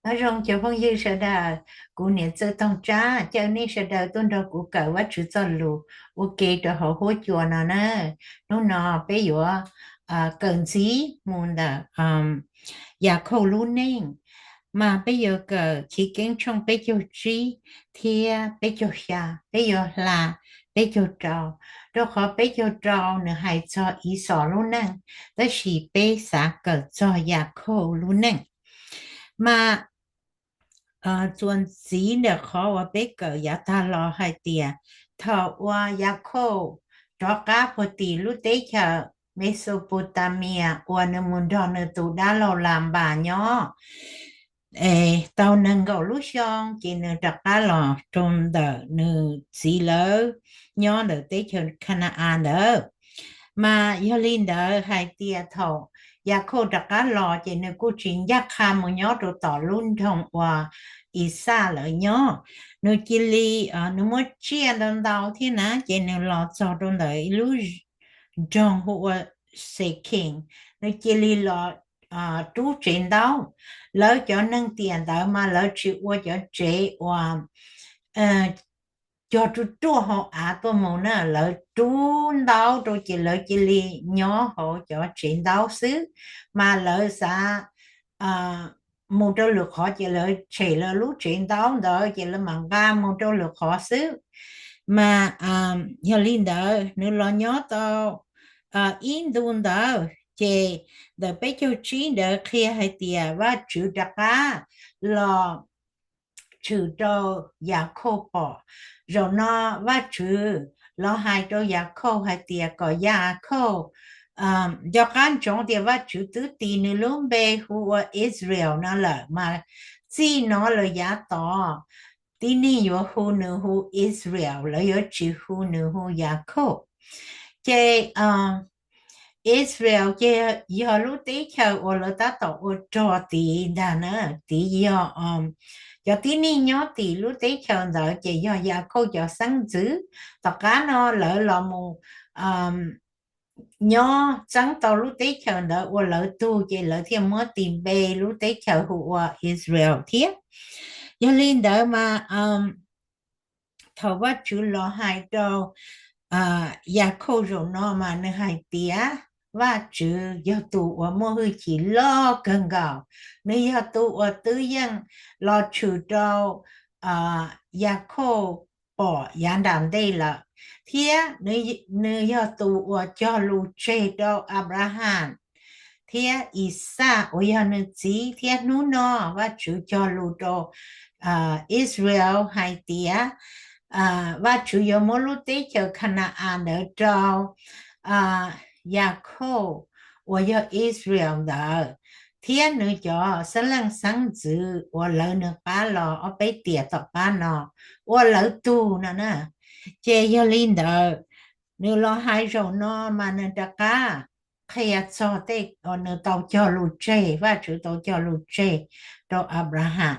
Nyob zoo cov phooj ywg sawv daws, kuv niam Txwj Toog Tsab caw nej sawv daws tuaj nrog kuv kawm Vajtswv txoj lus ua ke rau hauv huab cua no na. Hnub no peb yuav kawm ntxiv mus ntawm Yakhauj lub neej, mas peb yuav kawm Chivkeeb tshooj peb caug tsib thiab peb caug xya, peb yuav hla peb caug rau, rau qhov peb caug rau nws hais txog Ixos lub neej, tab sis peb xav kawm txog Yakhauj lub neej. Mas txuas ntxiv ntawm qhov uas peb kawm yav tag los hais tias thaum uas Yakhauj rov qab puag tim lub teb chaws Mesopotamia uas nws mus nrog nws tus dab laug Lanpas nyob tau nees nkaum lub xyoo, ces nws rov qab los rau ntawm nws txiv lawv nyob ntawm teb chaws Khana-as ntawd. Mas yog li ntawd hais tias thaum Yakhauj rov qab los ces nws kuj tsis ncaj qha mus nyob rau tom lub nroog uas Ixaj lawv nyob. Nws cia li, nws muab tsiaj ntau ntau thiab na, ces nws los txog rau ntawm ib lub nroog hu ua Xekhees, nws cia li los rub tsev ntaub. Lawv cov neeg tiam ntawd mas lawv tsis ua cov tsev uas cog ruaj ruaj hauv av tuaj mus na, lawv rub ntaub rau ces lawv cia li nyob hauv cov tsev ntaub xwb. Mas lawv xav mus rau lwm qhov ces lawv tshem lawv lub tsev ntaub ntawd ces lawv mam nqa mus rau lwm qhov xwb. Mas yog li ntawd nws los nyob tau ib ntu ntawd ces ntawm peb caug tsib ntawd qhia hais tias Vajtswv rov qab los tshwm rau Yakhauj pom. Zaum no Vajtswv los hais rau Yakhauj hais tias kom Yakhauj nco qab ntsoov tias Vajtswv twb tis nws lub npe hu ua Israel no lawm, mas txij no lawm yav tod tib neeg yuav hu nws hu Israel, lawv yuav tsis hu nws hu Yakhauj. Ces Israel ces yog lub teb chaws uas lawv tab tom ua rog tid ntag na, tid yog cov tib neeg nyob tim lub teb chaws ntawd ces yog Yakhauj cov xeeb ntxwv. Tom qab no lawv los mus nyob txeeb tau lub teb chaws ntawd ua lawv tug ces lawv thiaj muab tis npe lub teb chaws hu ua Israel thiab. Yog li ntawd mas thaum Vajtswv los hais rau Yakhauj zaum no mas nws hais tias Vajtswv yog tus uas muaj hwj chim loj kawg nkaus, nws yog tus uas twb yeej los tshwm rau Yakhauj pom yav nram ntej lawm, thiab nws yog tus uas cog lus tseg rau Anplaham thiab Ixaj uas yog nws txiv, thiab hnub no Vajtswv cog lus rau Israel hais tias Vajtswv yuav muab lub teb chaws Khana-as ntawd rau Yakhauj uas yog Israel ntawd, thiab nws cov xeeb leej xeeb ntxwv uas lawv nws qab los ob peb tiam tom qab no ua lawv tug no na. Ces yog li ntawd, nws los hais zaum no mas nws rov qab qhia txog tej nws tau cog lus tseg, Vajtswv tau cog lus tseg rau Anplaham.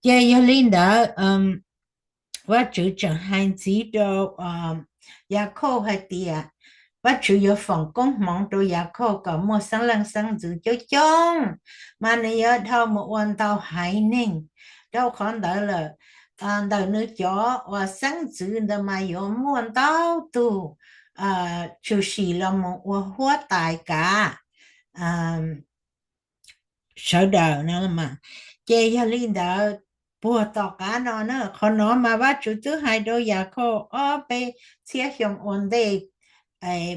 Ces yog li ntawd, Vajtswv tseem hais ntxiv rau Yakhauj hais tias Vajtswv yuav foom koob hmoov rau Yakhauj kom muaj xeeb leej xeeb ntxwv coob coob, mas nws yuav dhau mus ua ntau haiv neeg. Rau qhov ntawd lawm, ntawm nws cov uas xeeb ntxwv ntawd mas yuav muaj ntau tug tshwm sim los mus ua huab tais kav sawv daws no mas. Ces yog li ntawd, puag tom qab no na, qhov no mas Vajtswv twb hais rau Yakhauj ob peb txhiab xyoo ua ntej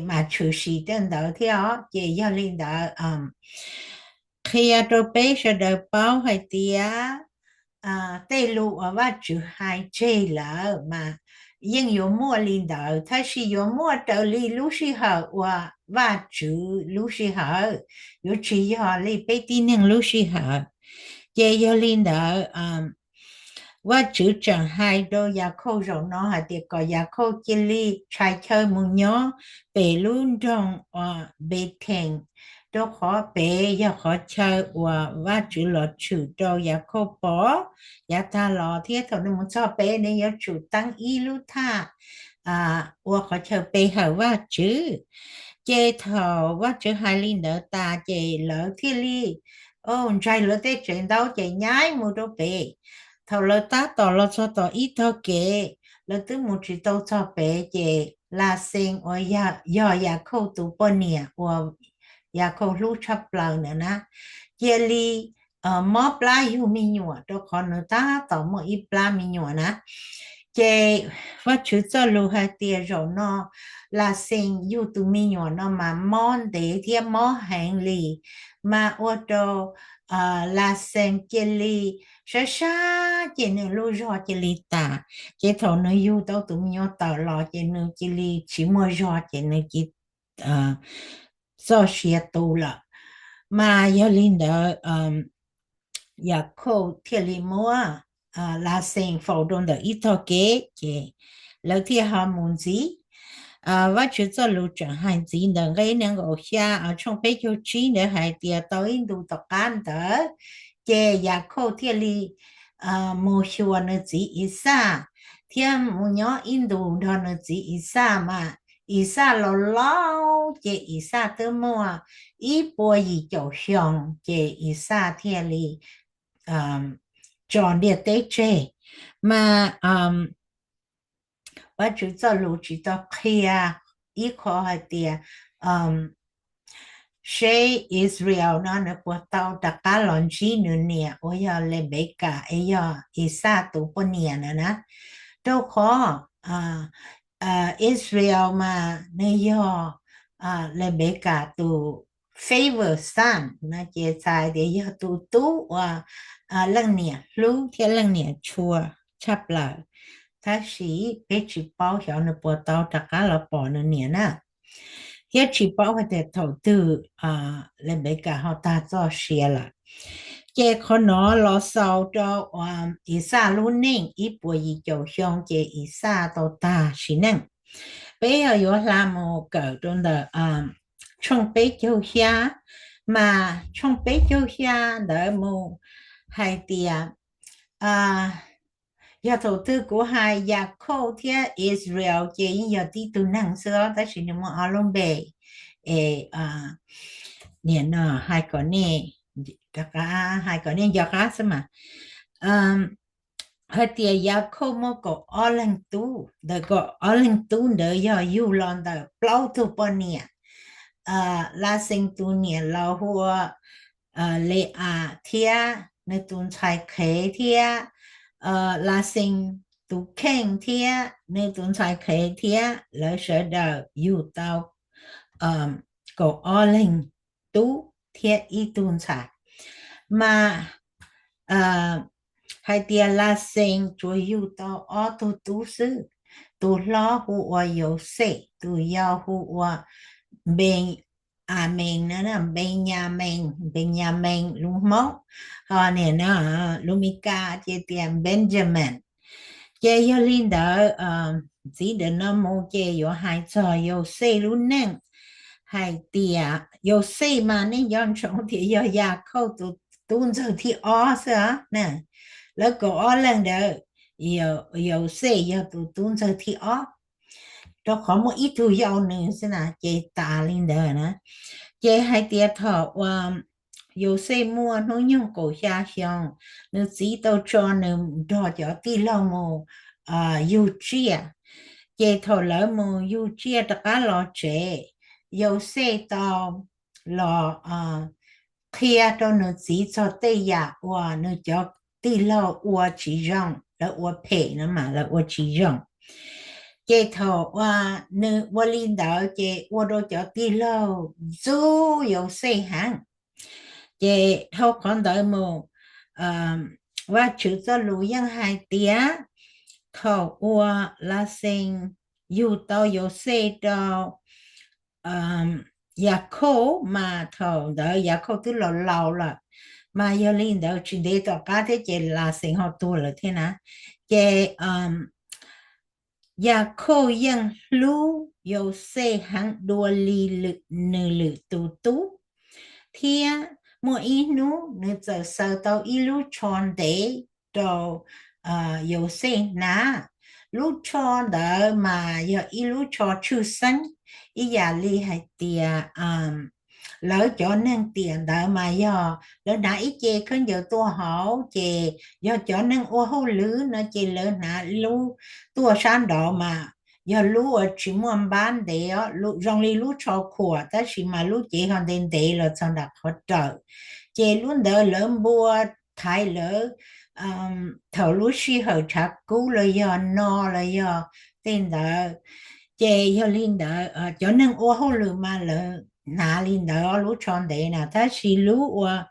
mas tshwm sim tej ntawd thiab os. Ces yog li ntawd, qhia rau peb sawv daws paub hais tias tej lus uas Vajtswv hais tseg lawm mas yeej yuav muaj li ntawd, tab sis yuav muaj raws li lub sij hawm uas Vajtswv lub sij hawm, yuav tsis yog li peb tib neeg lub sij hawm. Ces yog li ntawd, Vajtswv tseem hais rau Yakhauj zaum no hais tias kom Yakhauj cia li tshais chaw mus nyob pem lub nroog Npethees, rau qhov pem yog qhov chaw uas Vajtswv los tshwm rau Yakhauj pom yav tag los, thiab thaum nws mus txog pem nws yuav tsum teeb ib lub thaj ua qhov chaw pe hawm Vajtswv. Ces thaum Vajtswv hais li ntawd tas ces lawv thiaj li ntsaig lawv tej tsev ntaub ces nyaib mus rau pem. Thaum lawv tab tom los txog tom ib tog kev, lawv twb mus tsis tau txog pem ces Lasem uas yog Yakhauj tus poj niam uas Yakhauj hlub tshaj plaws ntawd na, cia li mob plab yug me nyuam, rau qhov nws tab tom muaj ib plab me nyuam na. Ces Vajtswv txoj lus hais tias zaum no Lasem yug tus me nyuam no mas mob ntev thiab mob heev li, mas ua rau Lasem cia li sab sab ces nws lub zog cia li tas. Ces thaum nws yug tau tus me nyuam tawm los ces nws cia li tsis muaj zog ces nws cia txoj sia tu lawm. Mas yog li ntawd, Yakhauj thiaj li muab Lasem faus rau ntawm ib tog kev ces lawv thiaj ho mus ntxiv. Vajtswv txoj lus tseem hais ntxiv ntawm nqe nees nkaum xya, tshooj peb caug tsib ntawd hais tias tau ib ntus tom qab ntawd, ces Yakhauj thiaj li mus xyuas nws txiv Ixaj, thiab mus nyob ib ntus nrog nws txiv Ixaj mas Ixaj los laus ces Ixaj twb muaj ib puas yim caum xyoo, ces Ixaj thiaj li tso ntiaj teb tseg. Mas Vajtswv txoj lus tsis tau qhia ib qho hais tias seb Israel no nws puas tau rov qab los ntsib nws niam uas yog Lenpekas es yog Ixaj tus poj niam na na. Rau qhov Israel mas nws yog Lenpekas tus favorite son no, ces txhais tias yog tus tub uas leej niam hlub thiab leej niam tshua tshaj plaws. Tab sis peb tsis paub xyov nws puas tau rov qab los pom nws niam na, thiab tsis paub hais tias thaum twg Lenpekas ho tag txoj sia lawm. Ces qhov no los xaus rau Ixaj lub neej ib puas yim caum xyoo ces Ixaj tau tag sim neej. Peb yuav hla mus kawm rau ntawm tshooj peb caug xya, mas tshooj peb caug xya ntawd mus hais tias yog thaum twg kuv hais Yakhauj thiab Israel ces yeej yog tib tug neeg xwb os, tab sis nws muaj ob lub npe es nim no hais kom nej rov qab, hais kom nej nco qab xwb mas. Hais tias Yakhauj muaj kaum ob leeg tub, ntawm kaum ob leeg tub ntawd yog yug los ntawm plaub tug poj niam. Lasem tus niam laus hu ua Le-as thiab nws tus ntxhais qhev thiab Lasem tus kheej thiab nws tus ntxhais qhev thiab lawv sawv daws yug tau kaum ob leeg tub thiab ib tug ntxhais. Mas hais tias Lasem tsuas yug tau ob tug tub xwb, tus hlob hu ua Yauxej, tus yau hu ua Npe-amees, Npenyamees, Npenyamees lus Hmoob, ho nim no lus Mis Kas ces tias Benjamin. Ces yog li ntawd, txiv ntawm no mus ces yuav hais txog Yauxej lub neej, hais tias Yauxej mas nej nco ntsoov tias yog Yakhauj tus tub ntxawg thib ob xwb os. Lawv kaum ob leeg ntawd, Yauxej yog tus tub ntxawg thib ob, rau qhov muaj ib tug yau nws xwb na, ces tas li ntawd na. Ces hais tias thaum uas Yauxej muaj hnub nyoog kaum xya xyoo, nws txiv tau tso nws nrog cov tij laug mus yug tsiaj. Ces thaum lawv mus yug tsiaj rov qab los tsev, Yauxej tau los qhia rau nws txiv txog tej yam uas nws cov tij laug ua tsis zoo, lawv ua phem no mas lawv ua tsis zoo. Ces thaum uas nws ua li ntawd ces ua rau cov tij laug ntxub Yauxej heev. Ces dhau qhov ntawd mus, Vajtswv txoj lus yeej hais tias thaum uas Lasem yug tau Yauxej rau Yakhauj mas thaum ntawd Yakhauj twb laus laus lawm, mas yog li ntawd tsis ntev tom qab thiab ces Lasem ho tuag lawm thiab na. Ces Yakhauj yeej hlub Yauxej heev dua li nws lwm tus tub, thiab muaj ib hnub nws txawm xaws tau ib lub tsho ntev rau Yauxej hnav. Lub tsho ntawd mas yog ib lub tsho tshwj xeeb, ib yam li hais tias lawv cov neeg tiam ntawd mas yog lawv hnav ib ce khaub ncaws tuaj hauv, ces yog cov neeg ua hauj lwm no ces lawv hnav lub tuaj sab nraud mas yog lub uas tsis muaj npab ntev, zoo li lub tsho khuam tab sis mas lub cev ho ntev ntev los txog nram qhov raws. Ces lub ntawd lawv npua thaiv lawv thaum lub sij hawm tshav kub los yog no los yog tej ntawd. Ces yog li ntawd cov neeg ua hauj lwm mas lawv hnav li ntawd lub tsho ntev na, tab sis lub uas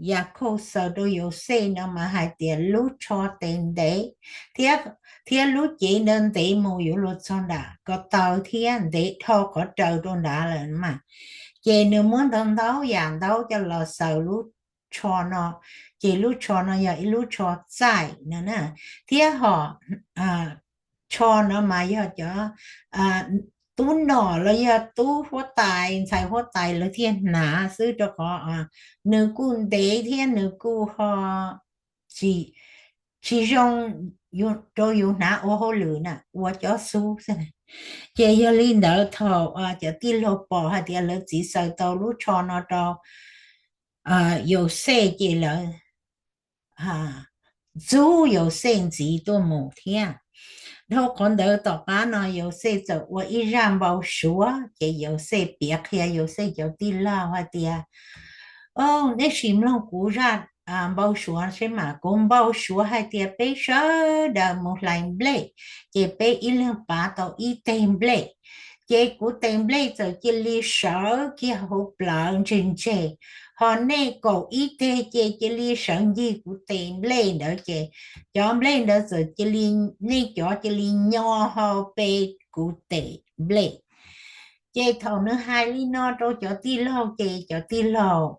Yakhauj xaws rau Yauxej no mas hais tias lub tsho tes ntev thiab, thiab lub cev ntawd ntev mus yuav luag txog nram ko taw thiab ntev dhau qhov raws rau nrad lawm mas. Ces nws muab ntau ntau yam ntaub coj los xaws lub tsho no, ces lub tsho no yog ib lub tsho txaij no na, thiab hom tsho no mas yog cov tub nom los yog tub huab tais ntxhais huab tais lawv thiaj hnav xwb rau qhov nws kuj ntev thiab nws kuj ho tsis, tsis zoo rau yus hnav ua hauj lwm na, ua cob xub xwb. Ces yog li ntawd thaum cov tij laug pom hais tias lawv txiv xaws tau lub tsho no rau Yauxej ces lawv ntxub Yauxej ntxiv tuaj mus thiab. Dhau qhov ntawd tom qab no Yauxej txawm ua ib zaj npau suav, ces Yauxej piav qhia Yauxej cov tij laug hais tias, o, nej sim mloog kuv zaj npau suav seb mas, kuv npau suav hais tias peb sawv daws mus hlais nplej, ces peb ib leeg pav tau ib teg nplej, ces kuv tes nplej txawm cia li sawv kiag hauv plawv ntseg ntseg, ho nej kaum ib teg ces cia li sawv ncig kuv tes nplej ntawd, ces cov nplej ntawd txawm cia li, nej cov cia li nyo hau pe kuv tes nplej. Ces thaum nws hais li no rau cov tij laug ces cov tij laug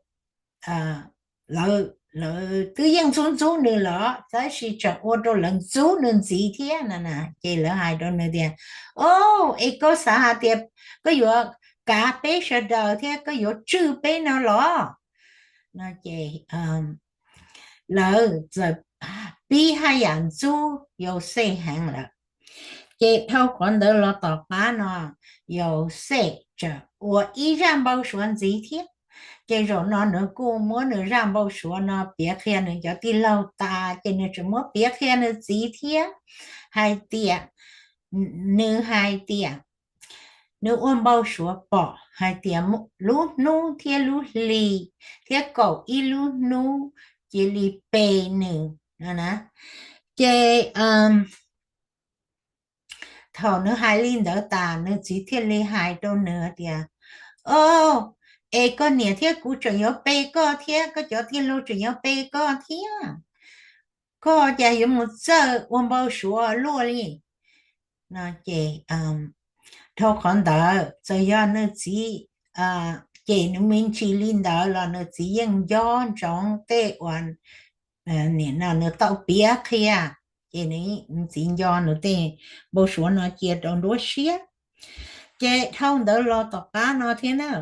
lawv, lawv twb yeej ntxub ntxub nws los tab sis tseem ua rau lawv ntxub nws ntxiv thiab na. Ces lawv hais rau nws tias, o, es koj xav hais tias koj yuav kav peb sawv daws thiab koj yuav tswj peb no los? No ces lawv txawm pib haj yam ntxub Yauxej heev lawm. Ces dhau qhov ntawd los tom qab no Yauxej tseem ua ib zaj npau suav ntxiv thiab. Ces zaum no nws kuj muab nws zaj npau suav no piav qhia nws cov tij laug tas ces nws tseem muab piav qhia nws txiv thiab, hais tias, nws hais tias nws ua npau suav pom hais tias lub hnub thiab lub hli thiab kaum ib lub hnub cia li pe nws no na. Ces thaum nws hais li ntawd tas nws txiv thiaj li hais rau nws tias, o, es koj niam thiab kuv tseem yuav pe koj thiab koj cov tij laug tseem yuav pe koj thiab, koj cas yuav mus txawj ua npau suav luaj li no. Ces dhau qhov ntawd txawm yog nws txiv cem nws me ntsis li ntawd los nws txiv yeej nco ntsoov tej uas nim no nws tau piav qhia, ces nws txiv nco nws tej npau suav no cia rau nruab siab. Ces dhau ntawd los tom qab no thiab na,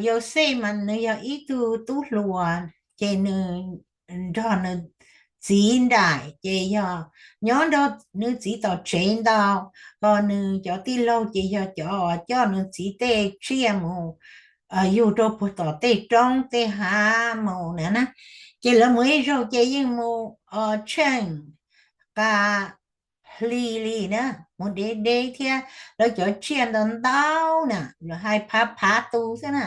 Yauxej mas nws yog ib tug tub hluas, ces nws nrog nws txiv nraim, ces yog nyob nrog nws txiv tom tsev ntau, ho nws cov tij laug ces yog cov coj nws txiv tej tsiaj mus yug rau puag tom tej roob tej hav mus na na. Ces lawv mus ib zaug ces yeej mus tsheej qa hli li na, mus deb deb thiab lawv cov tsiaj ntau ntau na, lawv hais phav phav tus xwb na,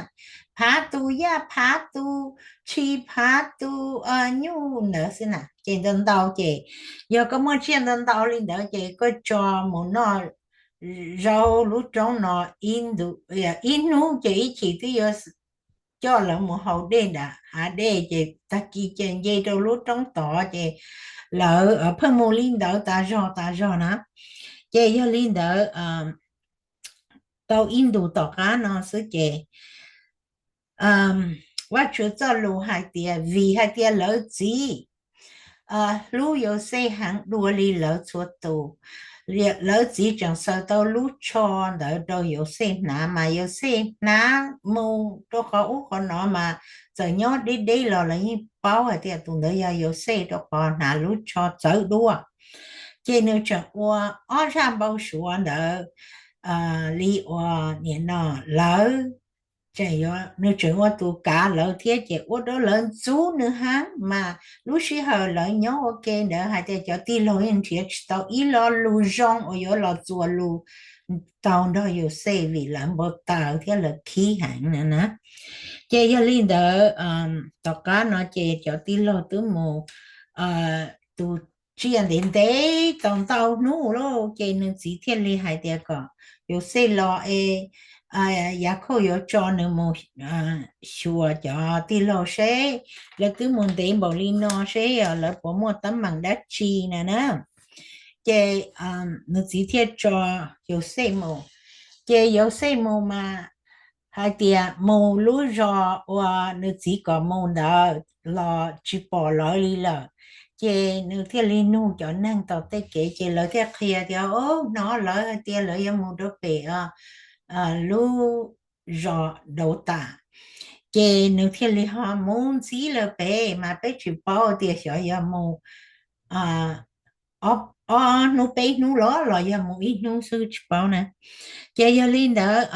phav tus yaj phav tus tshis phav tus nyuj ntawd xwb na, ces ntau ntau ces yog koj muaj tsiaj ntau ntau li ntawd ces koj tso mus noj zaub lub roob no ib ntu, ib hnub ces ib chim twb yuav coj lawv mus haus dej nram hav dej ces tag kis ces nce rau lub roob tod ces lawv pheej mus li ntawd tas zog tas zog na. Ces yog li ntawd tau ib ntus tom qab no xwb ces Vajtswv txoj lus hais tias vim hais tias lawv txiv hlub Yauxej heev dua li lawv txhua tus, lawv txiv tseem xaws tau lub tsho ntawd rau Yauxej hnav mas Yauxej hnav mus rau qhov ub qhov no mas txawm nyob deb deb los lawv yeej paub hais tias tus ntawd yog Yauxej rau qhov hnav lub tsho txawv dua. Ces nws tseem ua ob zaj npau suav ntawd li uas nim no lawv tseem, nws tseem ua tus kav lawv thiab ces ua rau lawv ntxub nws heev mas lub sij hawm lawv nyob ua ke ntawd hais tias cov tij laug yeej nrhiav tsis tau ib lo lus zoo uas yuav los txuas lus tau nrog Yauxej vim lawv npau taws thiab lawv khib heev na. Ces yog li ntawd, tom qab no ces cov tij laug twb mus tus tsiaj ntev ntev tau ntau hnub lawm ces nws txiv thiaj li hais tias kom Yauxej los es Yakhauj yuav tso nws mus xyuas cov tij laug seb lawv twb mus ntev npaum li no seb lawv puas muaj teeb meem dab tsi na na. Ces nws txiv thiaj tso Yauxej mus. Ces Yauxej mus mas hais tias mus lub zos uas nws txiv kom mus ntawd los tsis pom lawv li lawm. Ces nws thiaj li nug cov neeg tom tej kev ces lawv thiaj qhia tias, o, hnov lawv hais tias lawv yuav mus rau pem lub zos Dauv Tas. Ces nws thiaj li ho mus ntxiv lawv pem mas peb tsis paub tias xyov yog mus ob hnub peb hnub los los yog mus ib hnub xwb tsis paub na. Ces yog li ntawd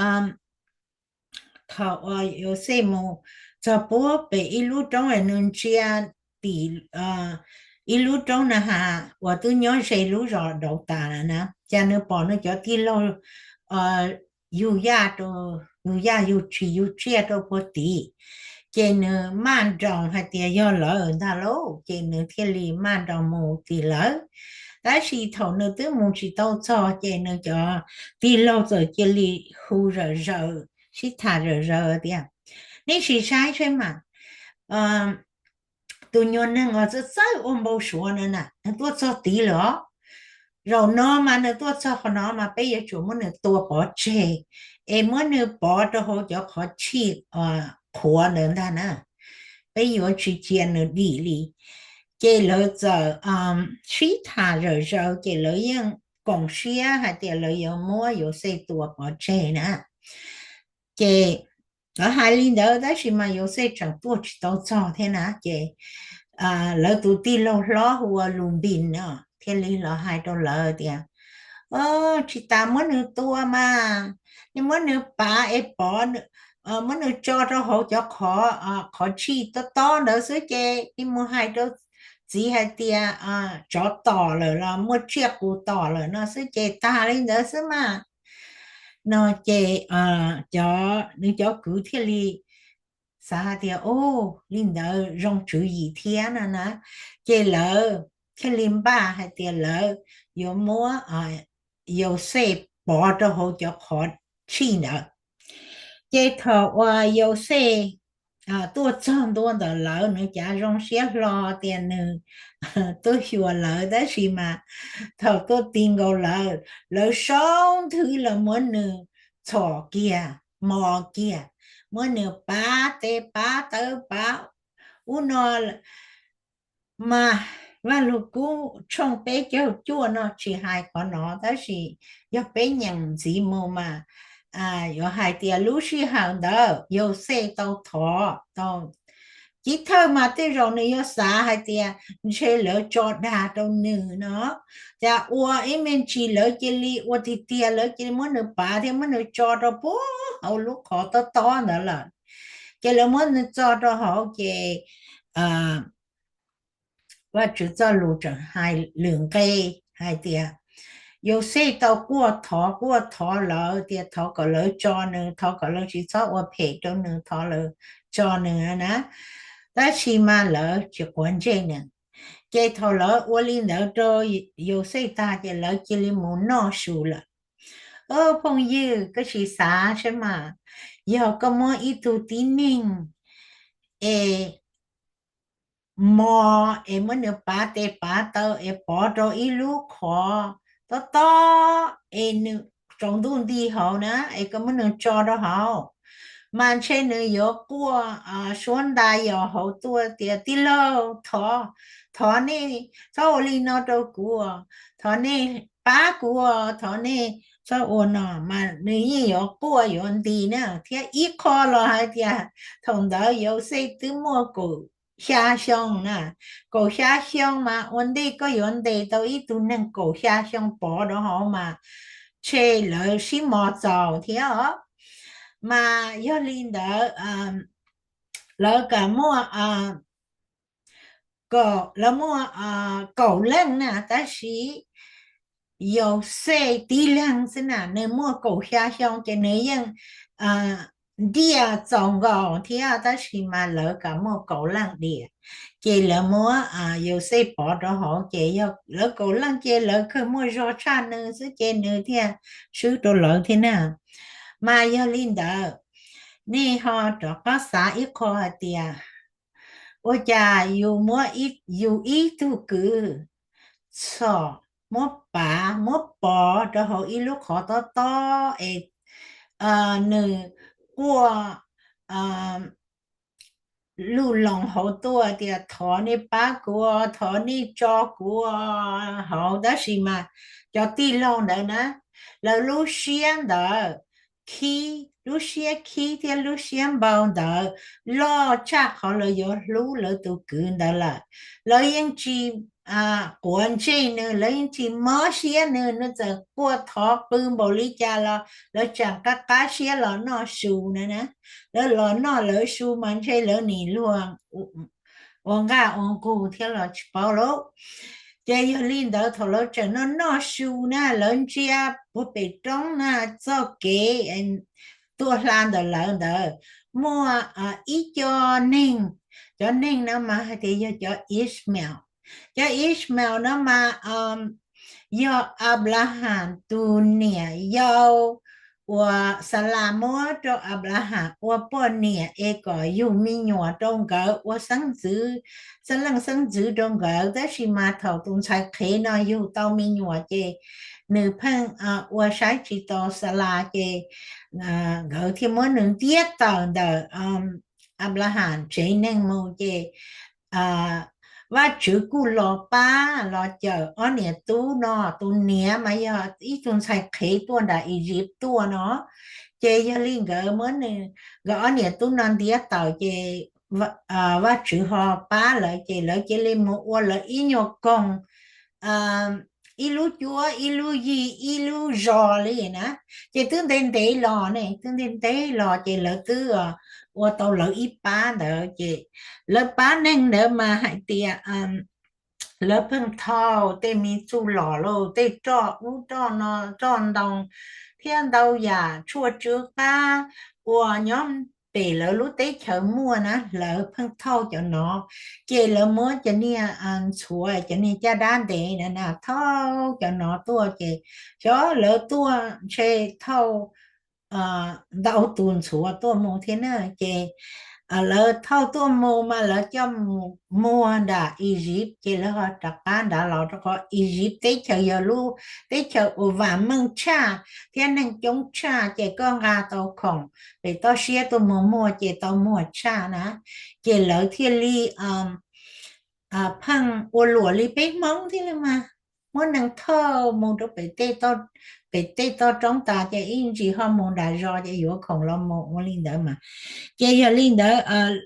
thaum uas Yauxej mus txog puag pem ib lub roob nws ntsia tim ib lub roob na has uas twb nyob ze lub zos Dauv Tas na, cas nws pom nws cov tij laug yug yaj, yug yaj yug tshis yug tsiaj rau puag tim. Ces nws maj nroos hais tias yog lawv ntag lauj, ces nws thiaj li maj nroos mus tim lawv. Tab sis thaum nws twb mus tsis tau txog ces nws cov tij laug txawm cia li hu zom zaws sib tham zom zaws tias, nej sim saib saib mas tus nyuag neeg uas txawj txawj ua npau suav no na nws tuaj txog tid lawm os. Zaum no mas nws tuaj txog qhov no mas peb yuav tsum muab nws tua pov tseg es muab nws pov rau hauv cov qhov tshij qhuav ntawd ntag na. Peb yuav tsis cia nws dim li. Ces lawv txawm sib tham zom zaws ces lawv yeej koom siab hais tias lawv yuav muab Yauxej tua pov tseg na. Ces lawv hais li ntawd tab sis mas Yauxej tseem tuaj tsis tau txog thiab na. Ces lawv tus tij laug hlob hu ua Lus Npis no thiaj li los hais rau lawv tias, tsis tas muab nws tua mas, nej muab nws pav es pov, muab nws tso rau hauv cov qhov tshij tob tob ntawd xwb ces nej mus hais rau txiv hais tias tsov tom lawm los muaj tsiaj qus tom lawm no xwb ces tag li ntawd xwb mas. No ces cov, nws cov kwv thiaj li xav hais tias, u, li ntawd zoo tswv yim thiab no na. Ces lawv thiaj li npaj hais tias lawv yuav muab Yauxej pov rau hauv cov qhov tshij ntawd. Ces thaum uas Yauxej tuaj txog ntua ntawm lawv, nws cav zoo siab hlo tias nws tuaj xyuas lawv, tab sis mas thaum tuaj ti nkaus lawv, lawv sau nthwv los muab nws txhom kiag, mos kiag, muab nws pav tes pav taw pav ub no. Mas Vaj Lug Kub tshooj peb caug cuaj no tsis hais qhov no, tab sis yog peb nyeem ntxiv mus mas yuav hais tias lub sij hawm ntawd Yauxej tau thov tau, chiv thawj mas tej zaum nws yuav xav hais tias ntshe lawv tso dag rau nws no, cas ua ib me ntsis lawv cia li ua tiag tiag, lawv cia li muab nws pav thiab muab nws tso rau puag hauv lub qhov tob tob ntawd lawm. Ces lawv muab nws tso rau hauv ces Vajtswv txoj lus tseem hais lwm nqe hais tias, Yauxej tau quaj thov quaj thov lawv tias thov kom lawv tso nws, thov kom lawv tsis txhob ua phem rau nws, thov lawv tso nws na, tab sis mas lawv tsis quav ntsej nws. Ces thaum lawv ua li ntawd rau Yauxej tag ces lawv cia li mus noj su lawm. Phooj ywg, koj sim xav saib mas, yog koj muab ib tug tib neeg es mos es muab nws pav tes pav taw es pov rau ib lub qhov tob tob es nws tsaus ntuj nti hauv na, es koj muab nws tso rau hauv, mas ntshe nws yuav quaj suab ntais yos hauv tuaj tias, Tij laug, thov, thov nej txhob ua li no rau kuv, thov nej pab kuv, thov nej txhob ua no. Mas nws yeej yuav quaj yuav nti na. Thiab ib qho los hais tias thaum ntawd Yauxej twb muaj kaum xya xyoo na, kaum xya xyoo mas ua ntej koj yuav ntes tau ib tug neeg kaum xya xyoo pov rau hauv mas ntshe lawv sib mos txaus thiab os. Mas yog li ntawd, lawv kam muaj, lawv muaj kaum leej na, tab sis Yauxej tib leeg xwb na, nws muaj kaum xya xyoo ces nws yeej ntiaj txaus nkaus thiab, tab sis mas lawv kam muaj kaum leej diam. Ces lawv muab Yauxej pov rau hauv, ces yog lawv kaum leej ces lawv kawg muaj zog tshaj nws xwb ces nws thiaj swb rau lawv thiab na. Mas yog li ntawd, nej ho rov qab xav ib qho hais tias, ua cas yus muab yus ib tug kwv txhom, muab pav, muab pov rau hauv ib lub qhov tob tob es nws quaj lug loos hauv tuaj tias thov nej pab kuv, thov nej tso kuv hauv, tab sis mas cov tij laug ntawd na, lawv lub siab ntawd khib, lub siab khib thiab lub siab npau ntawd loj tshaj qhov lawv yuav hlub lawv tus kwv ntawd lawm. Lawv yeej tsis quav ntsej nws, lawv yeej tsis mob siab nws, nws txawm quaj thov qw npaum li cas los lawv tseem qab qab siab los noj su na na. Lawv los noj lawv su mas ntshe lawv nim luag ua nqaj ua nqug thiab los tsis paub lauj. Ces yog li ntawd thaum lawv tseem noj noj su na, lawv ntsia puag pem roob na, txoj kev tuaj hla ntawm lawv ntawd muaj ib co neeg, cov neeg no mas hais tias yog cov Ishmael. Cov Ishmael no mas yog Anplahas tus niam yau uas Xalas muab rau Anplahas ua poj niam es kom yug me nyuam rau nkawd ua xeeb ntxwv, xeeb leej xeeb ntxwv rau nkawd, tab sis mas thaum tus ntxhais qhev no yug tau me nyuam ces nws pheej ua saib tsis taus Xalas ces nkawd thiaj muab nws ntiab tawm ntawm Anplahas tsev neeg mus ces Vajtswv kuj los pab los cawm ob niam tub no, tus niam mas yog ib tug ntxhais qhev tuaj nram Iziv tuaj no, ces yog li nkawd muab nws, nkawd ob niam tub no ntiab tawm ces Vajtswv ho pab lawv ces lawv cia li mus ua lawv ib nyuag koog, ib lub cuab ib lub yig ib lub zos li na. Ces twb ntev ntev los ne, twb ntev ntev los ces lawv twb ua tau lawv ib pab ntawd ces lawv pab neeg ntawd mas hais tias lawv pheej thauj tej me txuj lom lauj, tej roj ub roj no, roj ntoo thiab ntau yam tshuaj tsw qab uas nyob pem lawv lub teb chaws muaj na, lawv pheej thauj cov no. Ces lawv muab cov niag ntxhuav, cov niag caj dab ntev na na, thauj cov no tuaj ces xyov lawv tuaj ntshe thauj ntau tus ntxhuav tuaj mus thiab na. Ces lawv thauj tuaj mus mas lawv coj mus muag nram Iziv ces lawv ho rov qab nrad los, rau qhov Iziv teb chaws yog lub teb chaws uas vam meej tshaj thiab neeg coob tshaj ces koj nqa tau khoom pem toj siab tuaj mus muag ces tau muag tshaj na. Ces lawv thiaj li pheej ua luam li peb Hmoob thiab li mas, muab neeg thauj mus rau pem tej, pem tej toj roob tas ces ib ntsis ho mus nram zos ces yuav khoom los mus ua li ntawd mas. Ces yog li ntawd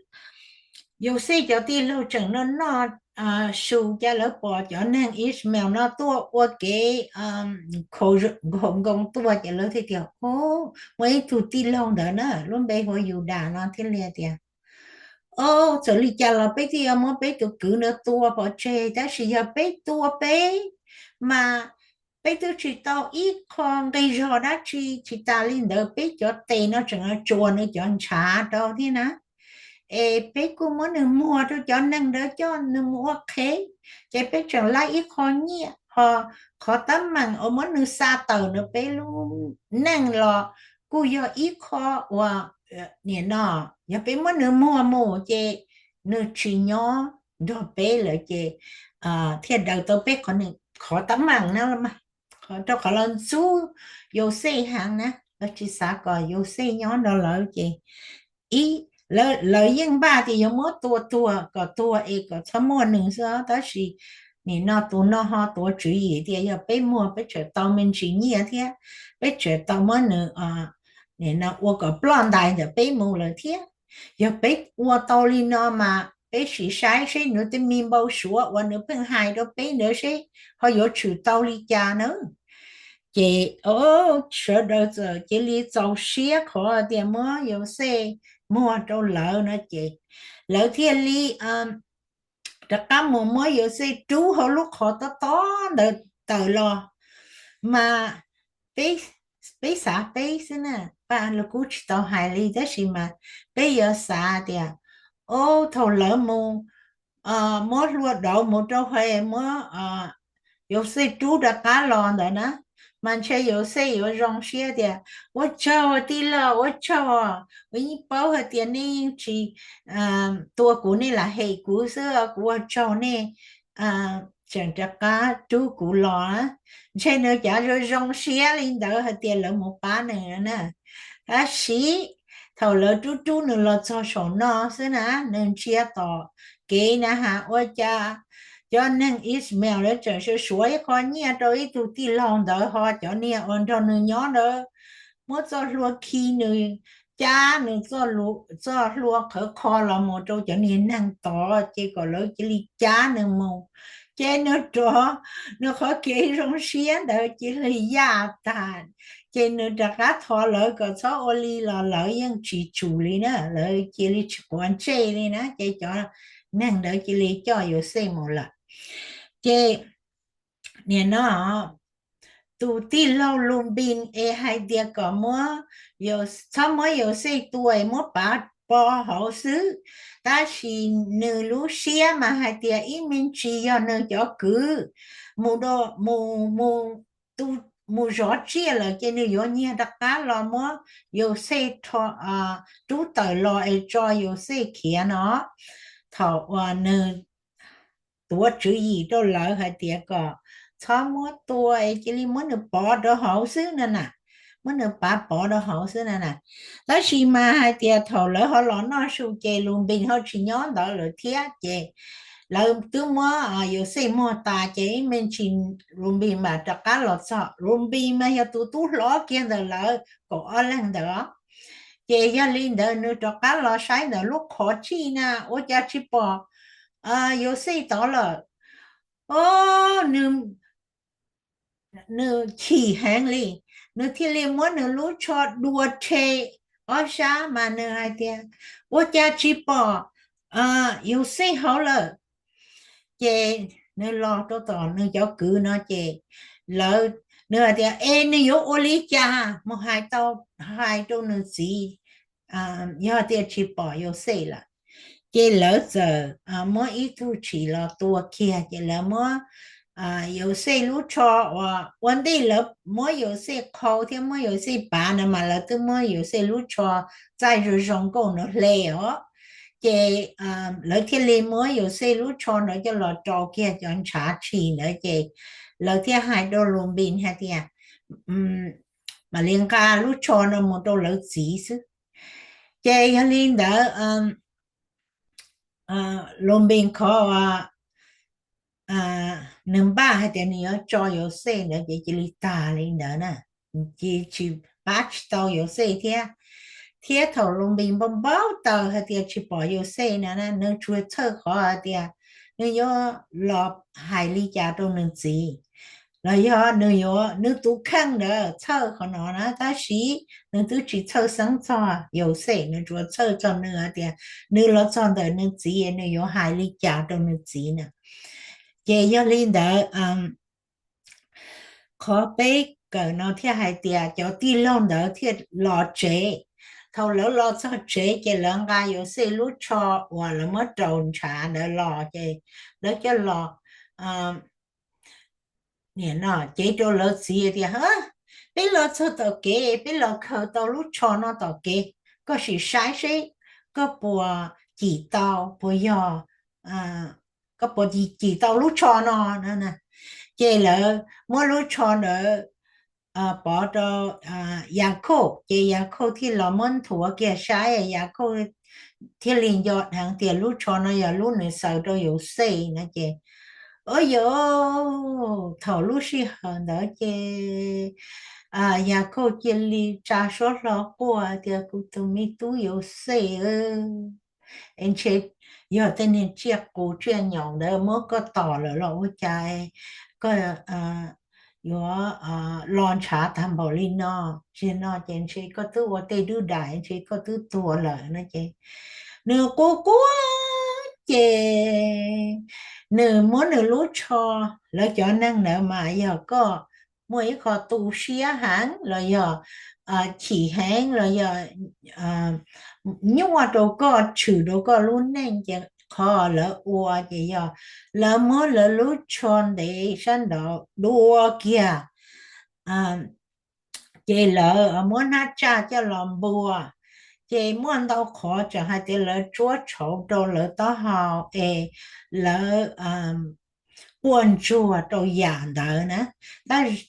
Yauxej cov tij laug tseem noj noj su, cas lawv pom cov neeg Ishmael no tuaj ua kev khaum nkoos tuaj ces lawv thiaj tias, o, muaj ib tug tij laug ntawd na, lub npe hu ua Yudas no thiaj li tias, o, txawm li cas los peb twb yuav muab peb tus kwv ntawd tua pov tseg, tab sis yog peb tua peb mas peb twb tsis tau ib qho nqi zog dab tsi, tsis tas li ntawd peb cov tes no tseem tsuas nws cov ntshav rau thiab na. Es peb kuj muab nws muag rau cov neeg ntawd coj nws mus ua qhev, ces peb tseem laib ib qho nyiaj, ho qhov teeb meem uas muab nws xa tawm ntawm peb lub neej los kuj yog ib qho uas, nim no yog peb muab nws muag mus ces nws tsis nyob nrog peb lawm ces thiaj daws tau peb qhov teeb meem no, rau qhov los ntxub Yauxej heev na, lawv tsis xav kom Yauxej nyob nrog lawv ces ib, lawv yeej npaj tias yuav muab tua tuag kom tuag es kom txhob muaj nws xwb, tab sis nim no tus no ho tuav tswv yim tias yog peb muag peb tseem tau me ntsis nyiaj thiab peb tseem tau muab nws nim no ua kom ploj ntais ntawm peb mus lawm thiab. Yog peb ua tau li no mas peb sim saib seb nws tej me npau suav uas nws pheej hais rau peb ntawd seb ho yuav tshwm tau li cas na. Ces o, sawv daws txawm cia li txaus siab qhov tias muab Yauxej muag rau lawv no ces lawv thiaj li rov qab mus muab Yauxej rub hauv lub qhov tob tob ntawd tawm los. Mas peb, peb xav peb xwb na, Paj Lug Kub tsis tau hais li, tab sis mas peb yuav xav tias, o, thaum lawv mus muab hlua dauv mus rau hauv, muab Yauxej rub rov qab los ntawd na, mas ntshe Yauxej yuav zoo siab tias, ua tsaug tij laug, ua tsaug, kuv yeej paub hais tias nej yeej tsis tua kuv, nej lam hem kuv xwb, kuv ua tsaug nej tseem rov qab rub kuv los. Ntshe nws cav zoo zoo siab li ntawd hais tias lawv mus pab nws na. Tab sis thaum lawv rub rub nws los txog saum no xwb na, nws ntsia tom kev na has ua cas cov neeg Ishmael lawv tseem suav suav ib qho nyiaj rau ib tug tij laug ntawd, ho cov niag uas nrog nws nyob ntawd muab txoj hlua khi nws, cab nws txoj hlua qhawv qho los mus rau cov niag neeg tod, ces kom lawv cia li cab nws mus. Ces nws rov, nws qhov kev zoo siab ntawd cia li yaj tas, ces nws rov qab thov lawv kom txhob ua li los lawv yeej tsis tsum li na, lawv cia li tsis quav ntsej li na, ces cov neeg ntawd cia li coj Yauxej mus lawm. Ces nim no tus tij laug Lus Npis es hais tias kom muab, txhob muab Yauxej tua, muab pav pov hauv xwb, tab sis nws lub siab mas hais tias ib me ntsis yog nws cov kwv mus, mus, mus zov tsiaj lawm ces nws yuav nyiag rov qab los muab Yauxej rub tawm los es tso Yauxej khiav no. Thaum uas nws tuav tswv yim rau lawv hais tias kom txhob muab tua es cia li muab nws pov rau hauv xwb na na, muab nws pav pov rau hauv xwb na na. Tab sis mas hais tias thaum lawv ho los noj su ces Lus Npis ho tsis nyob ntawd lawm thiab, ces lawv twb muab Yauxej muag tas ces ib me ntsis Lus Npis mam rov qab los txog. Lus Npis mas yog tus tub hlob kiag ntawm lawv kaum ob leeg ntawd. Ces yog li ntawd nws rov qab los saib ntawm lub qhov tsij na, ua cas tsis pom Yauxej tod lawm. O, nws, nws chim heev li, nws thiaj li muab nws lub tsho dua rhe ob sab mas nws hais tias, ua cas tsis pom Yauxej hauv lawm. Ces nws los rau tom nws cov kwv no ces lawv, nws hais tias es nws yuav ua li cas mus hais tau, hais rau nws txiv yog tias tsis pom Yauxej lawm. Ces lawv txawm muab ib tug tshis los tua kiag ces lawv muab Yauxej lub tsho uas ua ntej lawv muab Yauxej qhau thiab muab Yauxej pav na mas lawv twb muab Yauxej lub tsho txaij zoo zoo nkauj no hle os. Ces lawv thiaj li muab Yauxej lub tsho ntawd coj los rau kiag cov ntshav tshis ntawd ces lawv thiaj hais rau Lus Npis hais tias mam li nqa lub tsho no mus rau lawv txiv xwb. Ces yog li ntawd Lus Npis qhov nws npaj hais tias nws yuav tso Yauxej ntawd ces cia li tag li ntawd na, ces tsis pab tsis tau Yauxej thiab. Thiab thaum Lus Npis npau npau taws hais tias tsis pom Yauxej na, nws tsuas txhawj qhov hais tias nws yuav los hais li cas rau nws txiv, los yog nws yuav, nws tus kheej ntawd txhawj qhov no na, tab sis nws twb tsis txhawj xeeb txog Yauxej, nws tsuas txhawj txog nws hais tias nws los txog ntawm nws txiv nws yuav hais li cas rau nws txiv na. Ces yog li ntawd qhov peb kawm no thiaj hais tias cov tij laug ntawd thiaj los tsev. Thaum lawv los txog tsev ces lawv nqa Yauxej lub tsho uas lawv muab rau ntshav ntawd los ces lawv coj los, nim no cev rau lawv txiv tias, peb los txog tom kev, peb los khaws tau lub tsho no tom kev, koj sim saib seb koj puas cim tau, puas yog, koj puas cim tau lub tsho no. Ces lawv muab lub tsho ntawd pov rau Yakhauj, ces Yakhauj thiaj los muab nthuav kiag saib, Yakhauj thiaj li nco dheev tias lub tsho no yog lub nws xaws rau Yauxej no ces, o yog, thaum lub sij hawm ntawd ces Yakhauj cia li tsa suab hlo quaj tias, kuv tus me tub Yauxej, es ntshe yog tej niag tsiaj qus tsiaj nyaum ntawd muab koj tom lawm los ua cas koj yuav los ntshav tag npaum li no, tsis no ces ntshe koj twb ua tej dub dais, ntshe koj twb tuag lawm no ces nws quaj quaj ces nws muab nws lub tsho, lawv cov neeg ntawd mas yog koj muaj ib qho tu siab heev los yog chim heev los yog nyuaj rau koj, tshwm rau koj lub neej ces qhov lawv ua ces yog lawv muab lawv lub tsho ntev sab nraud dua kiag, ces lawv muab hnab tsaj coj los npua. Ces muaj ntau qhov tseem hais tias lawv tsuab tshauv rau lawv taub hau es lawv quaj ntsuag rau yam ntawd na.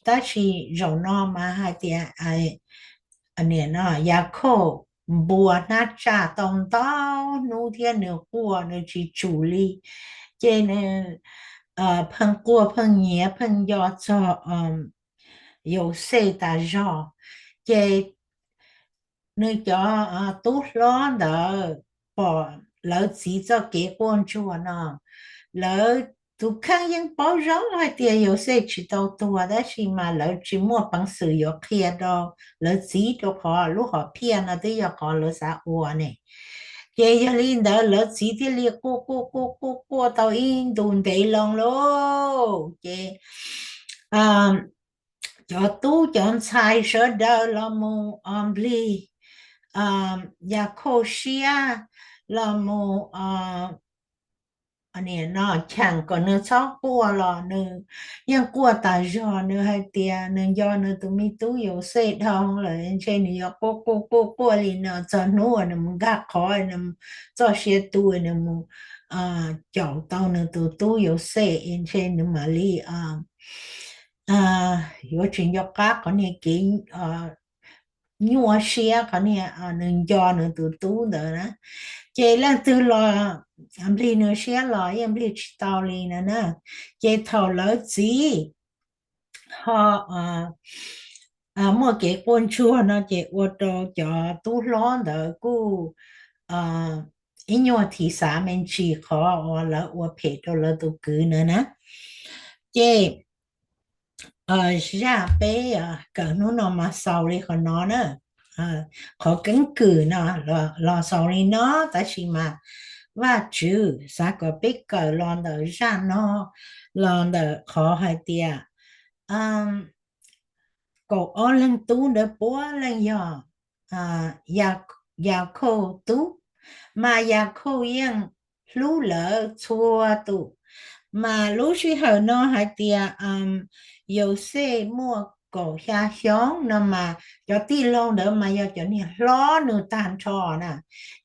Tab sis zaum no mas hais tias nim no Yakhauj npua hnab tsaj tau ntau hnub thiab nws quaj nws tsis tsum li, ces nws pheej quaj pheej nyiav pheej nco txog Yauxej tas zog. Ces nws cov tub hlob ntawd pom lawv txiv txoj kev quaj ntsuag no, lawv tus kheej yeej paub zoo hais tias Yauxej tsis tau tuag, tab sis mas lawv tsis muaj peev xwm yuav qhia rau lawv txiv, rau qhov lub hom phiaj no twb yog qhov lawv xav ua ne. Ces yog li ntawd lawv txiv thiaj li quaj quaj quaj quaj quaj tau ib ntus ntev loo lauj. Ces cov tub cov ntxhais sawv daws los mus nplig Yakhauj siab, los mus nim no cheem kom nws txhob quaj los nws yeej quaj tas zog. Nws hais tias nws nco nws tus me tub Yauxej dhau lawm, ntshe nws yuav quaj quaj quaj quaj li no txog hnub uas nws mus nkag qhov, nws txoj sia tu, nws mus caum tau nws tus tub Yauxej es ntshe nws mam li yuav tsis nco qab qhov niag kev nyuaj siab, qhov niag nws nco nws tus tub ntawd na. Ces leej twg los nplig nws siab los yeej nplig tsis tau li no na. Ces thaum lawv txiv ho muaj kev quaj ntsuag no ces ua rau cov tub hlob ntawd kuj ib nyuag thim xav me ntsis qhov uas lawv ua phem rau lawv tus kwv na na. Ces zaj peb kawm hnub no mas xaus li qhov no na. Qhov keeb kwm no los xaus li no, tab sis mas Vajtswv xav kom peb kawm los ntawm zaj no, los ntawm qhov hais tias kaum ob leeg tub ntawd puav leej yog Yakhauj tub, mas Yakhauj yeej hlub lawv txhua tus. Mas lub sij hawm no hais tias Yauxej muaj kaum xya xyoo no mas cov tij laug ntawd mas yog cov niag hlob nws tag nrho na.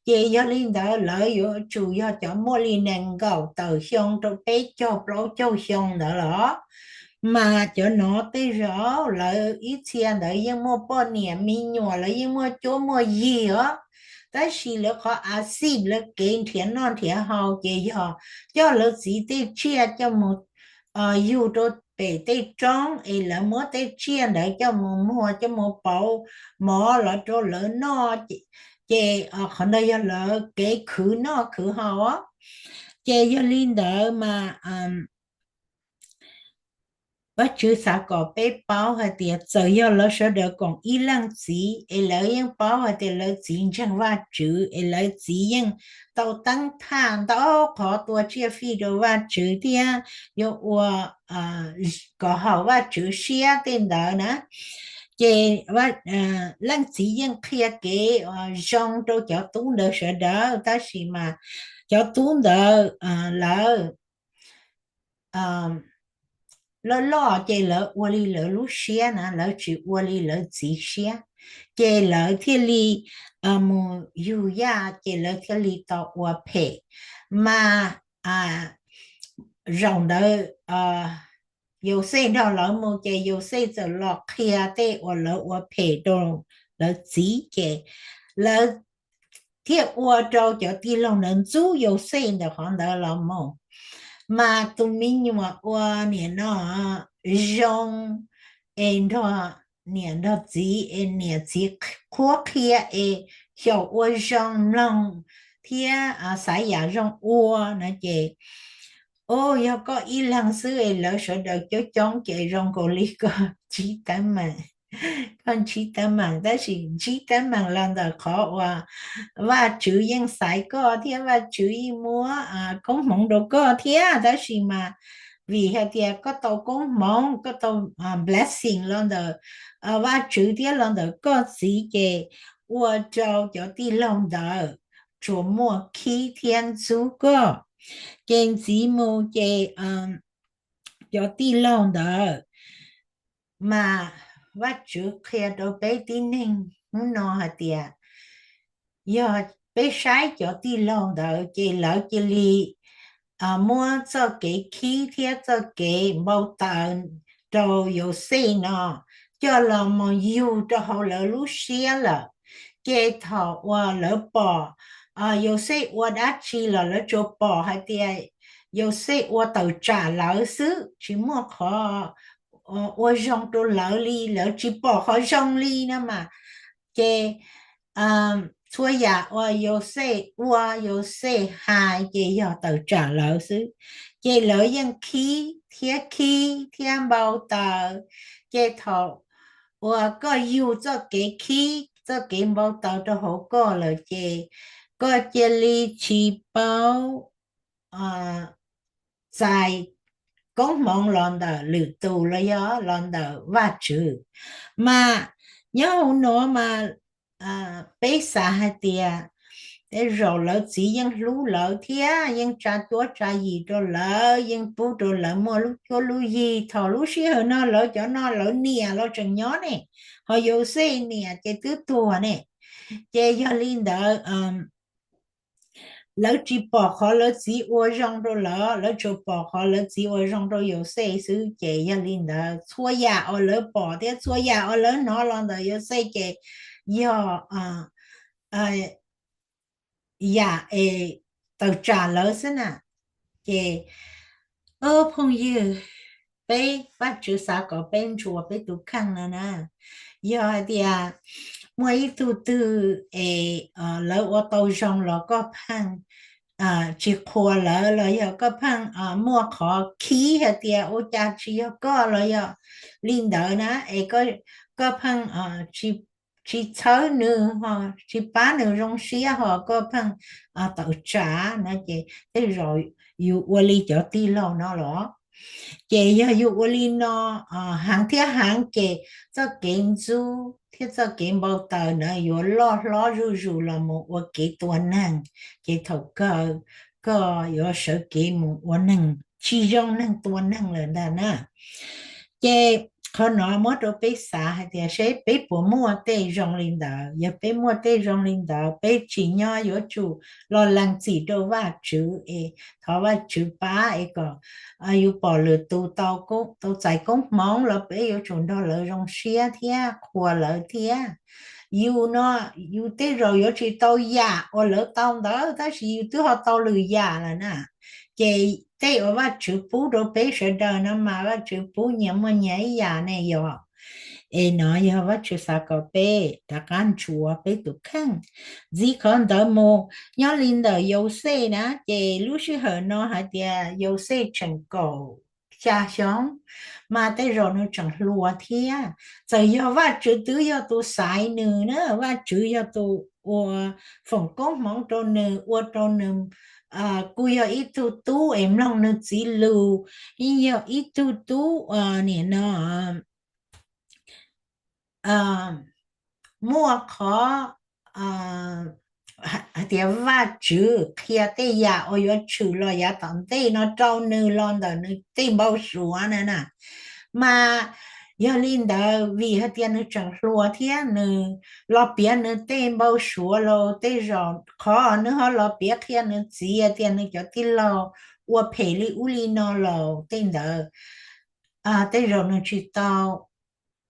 Ces yog li ntawd lawv yuav tsum yog cov muaj li nees nkaum tawm xyoo rau peb caug plaub caug xyoo ntawd los, mas cov no tej zaum lawv ib txhia ntawd yeej muaj poj niam me nyuam, lawv yeej muaj cuab muaj yig os. Tab sis lawv qhov a xij lawv kev nrhiav noj nrhiav haus ces yog coj lawv txiv tej tsiaj coj mus yug rau pem tej roob es lawv muab tej tsiaj ntawd coj mus muag coj mus pauv mov los rau lawv noj. Ces qhov ntawd yog lawv kev khwv noj khwv haus. Ces yog li ntawd mas Vajtswv xav kom peb paub hais tias txawm yog lawv sawv daws koom ib leej txiv es lawv yeej paub hais tias lawv txiv ntseeg Vajtswv es lawv txiv yeej tau teeb thaj ntau qhov tua tsiaj fij rau Vajtswv thiab yuav ua kom haum Vajtswv siab tej ntawd na. Ces leej txiv yeej qhia kev zoo rau cov tub ntawd sawv daws, tab sis mas cov tub ntawd lawv loj loj ces lawv ua li lawv lub siab na, lawv tsis ua li lawv txiv siab. Ces lawv thiaj li mus yug yaj, ces lawv thiaj li tau ua phem. Mas zaum ntawd Yauxej nrog lawv mus, ces Yauxej txawm los qhia tej uas lawv ua phem rau lawv txiv, ces lawv thiaj ua rau cov tij laug ntawd ntxub Yauxej ntawm qhov ntawd los mus. Mas tus me nyuam ua niam no zoo es nrog niam nrog txiv es niam txiv qhuab qhia es xyaum ua zoo mloog thiab xaiv yam zoo ua no ces o, yog koj ib leeg xwb es lawv sawv daws coob coob ces zoo nkaus li koj ntsib teeb meem, koj ntsib teeb meem, tab sis ntsib teeb meem los ntawm qhov uas Vajtswv yeej xaiv koj thiab Vajtswv yeej muab koob hmoov rau koj thiab, tab sis mas vim hais tias koj tau koob hmoov, koj tau blessing los ntawm Vajtswv thiab los ntawm koj txiv ces ua rau cov tij laug ntawd tsuas muaj khib thiab ntxub koj. Ces ntxiv mus ces cov tij laug ntawd mas Vajtswv qhia rau peb tib neeg hnub no hais tias yog peb saib cov tij laug ntawd ces lawv cia li muab txoj kev khib thiab txoj kev npau taws rau Yauxej no coj los mus yug rau hauv lawv lub siab lawm. Ces thaum uas lawv pom Yauxej ua dab tsi los lawv tsuas pom hais tias Yauxej ua tawm tsam lawv xwb, tsis muaj qhov ua zoo rau lawv li, lawv tsis pom qhov zoo li no mas. Ces txhua yam uas Yauxej ua, Yauxej hais ces yog tawm tsam lawv xwb. Ces lawv yeej khib thiab khib thiab npau taws. Ces thaum uas koj yug txoj kev khib txoj kev npau taws rau hauv koj lawm ces koj cia li tsis paub txais koob hmoov los ntawm lwm tus los yog los ntawm Vajtswv. Mas nyob hauv no mas peb xav hais tias tej zaum lawv txiv yeej hlub lawv thiab yeej tsa cuab tsa yim rau lawv, yeej pub rau lawv muaj lub cuab lub yig. Thaum lub sij hawm no lawv cov no lawv niam los tseem nyob ne, ho Yauxej niam ces twb tuag ne. Ces yog li ntawd lawv tsis pom qhov lawv txiv ua zoo rau lawv, lawv tsuas pom qhov lawv txiv ua zoo rau Yauxej xwb. Ces yog li ntawd txhua yam uas lawv pom thiab txhua yam uas lawv hnov los ntawm Yauxej ces yog yam es tawm tsam lawv xwb na. Ces phooj ywg, peb Vajtswv xav kom peb ntsuas peb tus kheej no na. Yog hais tias muaj ib tug twg es lawv ua tau zoo los koj pheej tsis qhuas lawv los yog koj pheej muaj qhov khib hais tias ua cas tsis yog koj los yog li ntawd na, es koj pheej tsis txhawb nws, tsis pab nws zoo siab ho koj pheej tawm tsam na, ces tej zaum yus ua li cov tij laug no los. Ces yog yus ua li no heev thiab heev ces txoj kev ntxub thiab txoj kev npau taws na yuav loj hlob zuj zus los mus ua kev tua neeg. Ces thaum kawg koj yuav sawv kev mus ua neeg tsis zoo, neeg tua neeg lawm ntag na. Ces qhov no muab rau peb xav hais tias seb peb puas muaj tej zoo li ntawd. Yog peb muaj tej zoo li ntawd, peb tsim nyog yuav tsum los lees txim rau Vajtswv es thov Vajtswv pab es kom yus pom lwm tus tau txais koob hmoov los peb yuav tsum nrog lawv zoo siab thiab qhuas lawv thiab. Yus no, yus tej zaum yuav tsis tau yam uas lawv tau ntawd tab sis yus twb ho tau lwm yam lawm na. Ces tej uas Vajtswv pub rau peb sawv daws no mas Vajtswv pub nyias muaj nyias ib yam ne yog. Es no yog Vajtswv xav kom peb rov qab ntsuas peb tus kheej. Ntxiv qhov ntawd mus, nyob li ntawm Yauxej na, ces lub sij hawm no hais tias Yauxej tseem kaum xya xyoo, mas tej zaum nws tseem hluas thiab. Txawm yog Vajtswv twb yog tus xaiv nws na, Vajtswv yog tus ua foom koob hmoov rau nws, ua rau nws kuj yog ib tug tub es mloog nws txiv lus, yeej yog ib tug tub nim no muaj qhov hais tias Vajtswv qhia tej yam uas yuav tshwm los yav tom ntej no rau nws los ntawm nws tej npau suav na na. Mas yog li ntawd vim hais tias nws tseem hluas thiab nws los piav nws tej npau suav los tej zaum qhov nws ho los piav qhia nws txiv tias nws cov tij laug ua phem li ub li no los tej ntawd tej zaum nws tsis tau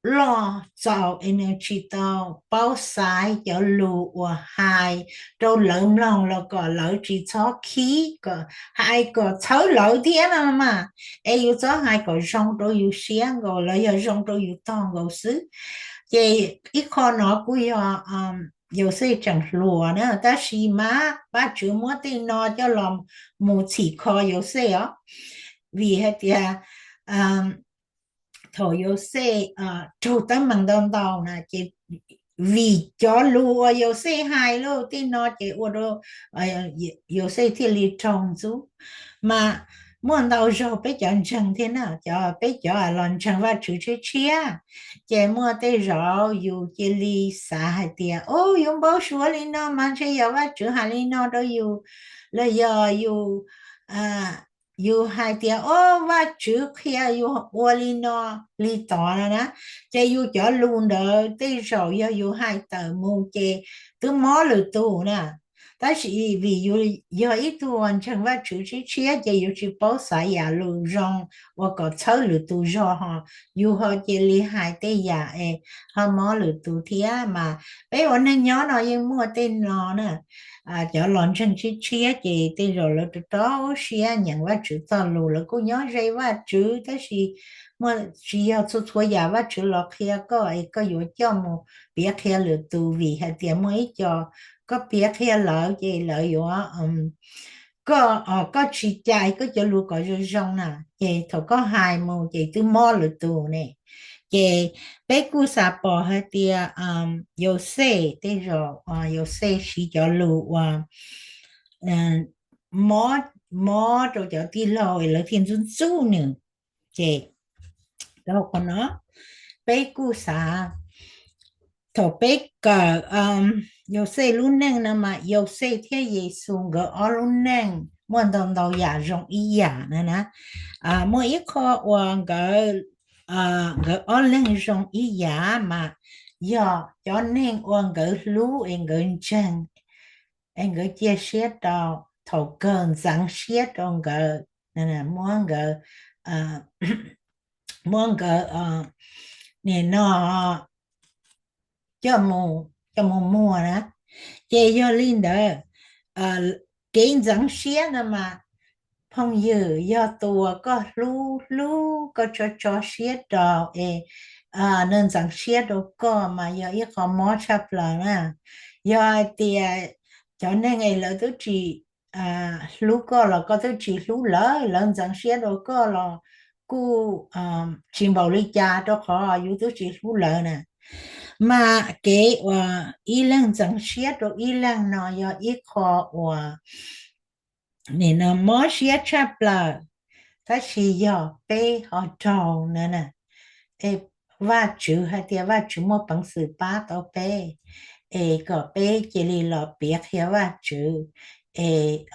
loj txaus es nws tsis tau paub xaiv cov lus uas hais rau lawv mloog los kom lawv tsis txhob khib, kom hais kom txhawb lawv thiab no mas. Es yus txhob hais kom zoo rau yus siab nkaus los yog zoo rau yus tog nkaus xwb. Ces ib qho no kuj yog Yauxej tseem hluas na, tab sis mas Vajtswv muab tej no coj los mus txhim kho Yauxej os, vim hais tias thaum Yauxej raug teeb meem ntau ntau na ces vim cov lus uas Yauxej hais lawm tej no ces ua rau Yauxej thiaj li raug ntxub. Mas muaj ntau zaug peb cov ntseeg thiab na, cov peb cov los ntseeg Vajtswv tshiab tshiab, ces muaj tej zaum yus cia li xav hais tias, o, yus npau suav li no mas ntshe yog Vajtswv hais li no rau yus, los yog yus yus hais tias, o, Vajtswv qhia yus ua li no li tod no na, ces yus cov lus ntawd tej zaum yog yus hais tawm mus ces twb mob lwm tus na. Tab sis vim yus yog ib tug uas ntseeg Vajtswv tshiab tshiab ces yus tsis paub xav yam lus zoo uas kom txhawb lwm tus zog ho yus ho cia li hais tej yam es ho mob lwm tus thiab. Mas peb ua neej nyob no yeej muaj tej no na. Cov los ntseeg tshiab tshiab ces tej zaum lawv rau rau siab nyeem Vajtswv txoj lus, lawv kuj nyob ze Vajtswv tab sis muaj tsis yog txhua txhua yam Vajtswv los qhia koj es koj yuav coj mus piav qhia lwm tus, vim hais tias muaj ib co koj piav qhia lawv ces lawv yuav, koj, koj tsis cais koj cov lus kom zoo zoo na, ces thaum koj hais mus ces twb mob lwm tus ne. Ces peb kuj xav pom hais tias Yauxej tej zaum Yauxej siv cov lus uas mob rau cov tij laug lawv thiaj ntxub ntxub nws. Ces qhov no peb kuj xav, thaum peb kawm Yauxej lub neej no mas Yauxej thiab Yexus nkawd ob lub neej muaj ntau ntau yam zoo ib yam na na. Muaj ib qho uas nkawd, nkawd ob leeg zoo ib yam mas yog cov neeg uas nkawd hlub es nkawd ntseeg es nkawd cia siab rau, thaum kawg ntxeev siab rau nkawd, muab nkawd, muab nkawd nim no coj mus muag na. Ces yog li ntawd, kev ntxeev siab no mas phooj ywg yog tus uas koj hlub hlub koj tso tso siab rau es nws ntxeev siab rau koj mas yog ib qho mob tshaj plaws na. Yog hais tias cov neeg es lawv twb tsis hlub koj los koj twb tsis hlub lawv, lawv ntxeev siab rau koj los kuj tsis npaum li cas rau qhov yus twb tsis hlub lawv na. Mas kev uas ib leeg ntxeev siab rau ib leeg no yog ib qho uas nim no mob siab tshaj plaws, tab sis yog peb ho raug na, Vajtswv hais tias Vajtswv muaj peev xwm pab tau peb, es kom peb cia li los piav qhia Vajtswv, es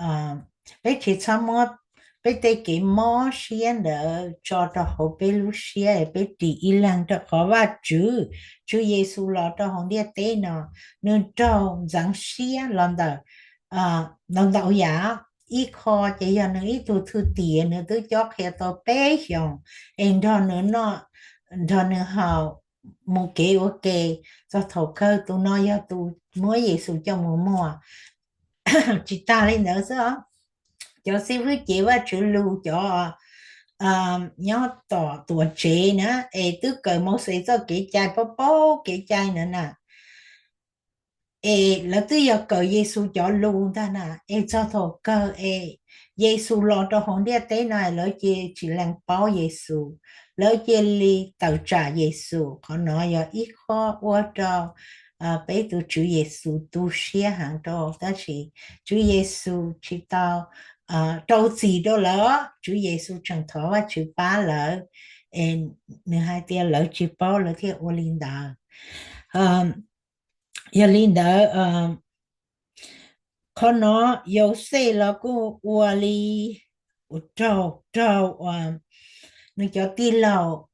peb tsis txhob muab peb tej kev mob siab ntawd tso rau hauv peb lub siab es peb ris ib leeg, rau qhov Vajtswv, Tswv Yexus los rau hauv ntiaj teb no, nws raug ntxeev siab los ntawm ntau ntau yam. Ib qho ces yog nws ib tug thwj tim, nws twb cob qhia tau peb xyoos, es nrog nws noj, nrog nws haus, mus kev ua ke, txog thaum kawg tus no yog tus muab Yexus coj mus muag. Tsis tas li ntawd xwb, cov xib fwb cev Vajtswv lus, cov nyob tom tuam tsev na, es twb kawm Mauxes txoj kev cai, paub paub kev cai ntawd na, es lawv twb yog kawm Yexus cov lus ntag na, es txog thaum kawg es Yexus los rau hauv ntiaj teb no lawv cia tsis lees paub Yexus, lawv cia li tawm tsam Yexus. Qhov no yog ib qho ua rau peb tus Tswv Yexus tu siab heev rau, tab sis Tswv Yexus tsis tau rau txim rau lawv, Tswv Yexus tseem thov Vajtswv pab lawv, nws hais tias lawv tsis paub lawv thiaj ua li ntawd. Yog li ntawd, qhov no Yauxej los kuj ua li, raug, raug uas nws cov tij laug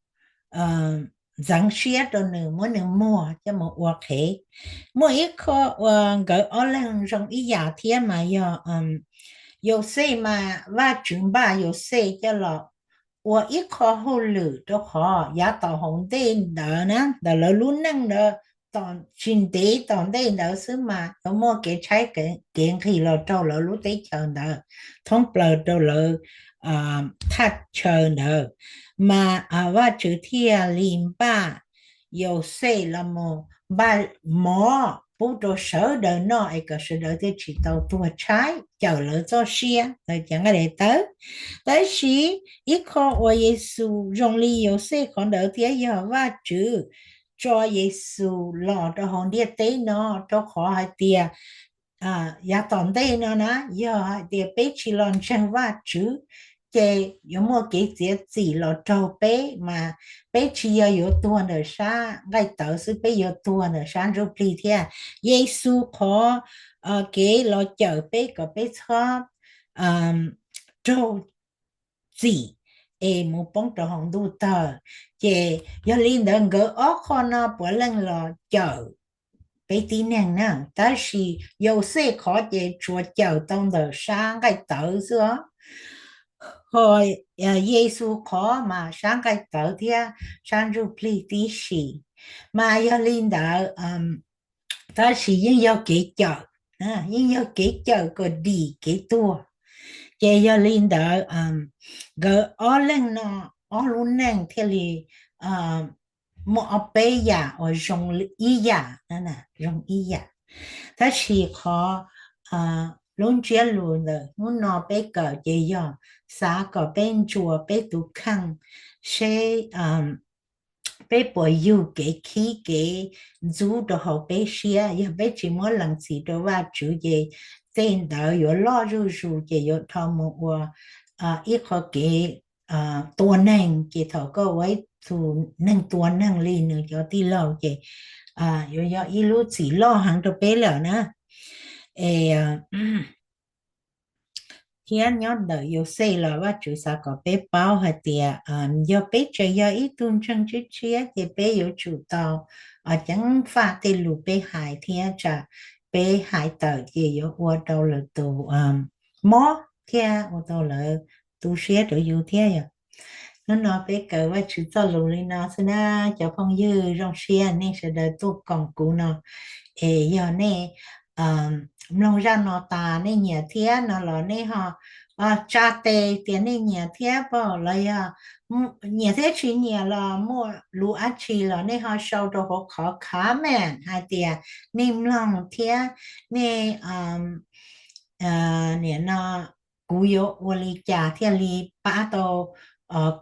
ntxeev siab rau nws, muab nws muag coj mus ua qhev. Muaj ib qho uas nkawd ob leeg zoo ib yam thiab mas yog Yauxej mas Vajtswv npaj Yauxej coj los ua ib qho hauj lwm, rau qhov yav tom hauv ntej ntawd na, ntawm lawv lub neej ntawd, tsis ntev tom ntej ntawd xwb mas yuav muaj kev tshaib kev nqhis los rau lawv lub teb chaws ntawd, thoob plaws rau lawv thaj chaw ntawd. Mas Vajtswv thiaj li npaj Yauxej los mus npaj mov pub rau sawv daws noj es kom sawv daws thiaj tsis tau tuag tshaib, cawm lawv txoj sia, lawv cov nqaij daim tawv. Tab sis ib qho uas Yexus zoo li Yauxej qhov ntawd thiab yog Vajtswv tso Yexus los rau hauv ntiaj teb no, rau qhov hais tias yav tom ntej no na, yog hais tias peb tsis los ntseeg Vajtswv, ces yuav muaj kev txiav txim los raug peb mas peb tsis yog yuav tuag ntawm sab nqaij tawv xwb, peb yuav tuag ntawm sab ntsuj plig thiab. Yexus qhov kev los cawm peb kom peb txhob raug txim es mus poob rau hauv ntuj tawg. Ces yog li ntawd nkawd ob qho no puav leej los cawm peb tib neeg na, tab sis Yauxej qhov ces tsuas cawm tau ntawm sab nqaij tawv xwb os. Ho Yexus qhov mas sab nqaij tawv thiab sab ntsuj plig tib si. Mas yog li ntawd, tab sis yeej yog kev cawm, yeej yog kev cawm kom dim kev tuag. Ces yog li ntawd, nkawd ob leeg no, ob lub neej thiaj li muaj ob peb yam uas zoo ib yam, zoo ib yam. Tab sis qhov lub ntsiab lus ntawm hnub no peb kawm ces yog xav kom peb ntsuas peb tus kheej seb peb puas yug kev khib kev ntxub rau hauv peb siab. Yog peb tsis muab lees txim rau Vajtswv ces tej ntawd yuav loj zuj zus ces yuav dhau mus ua ib qho kev tua neeg. Ces thaum koj ua ib tug neeg tua neeg li nws cov tij laug ces yuav yog ib lub txim loj heev rau peb lawm na. Es thiab nyob ntawm Yauxej los Vajtswv xav kom peb paub hais tias yog peb tseem yog ib tug ntseeg tshiab tshiab ces peb yuav tsum tau ceev faj tej lus peb hais thiab tsam peb hais tawm ces yuav ua rau lwm tus mob thiab ua rau lawv tu siab rau yus thiab yom. Hnub no peb kawm Vajtswv txoj lus li no xwb na cov phooj ywg. Zoo siab nej sawv daws tuaj koom kuv no. Es yog nej mloog zaj no tas nej nyiam thiab no los nej ho tsa tes tias nej nyiam thiab pom los yog nyiam thiab tsis nyiam los muaj lus dab tsi los nej ho sau rau hauv qhov comment hais tias nej mloog thiab nej nim no kuv yuav ua li cas thiaj li pab tau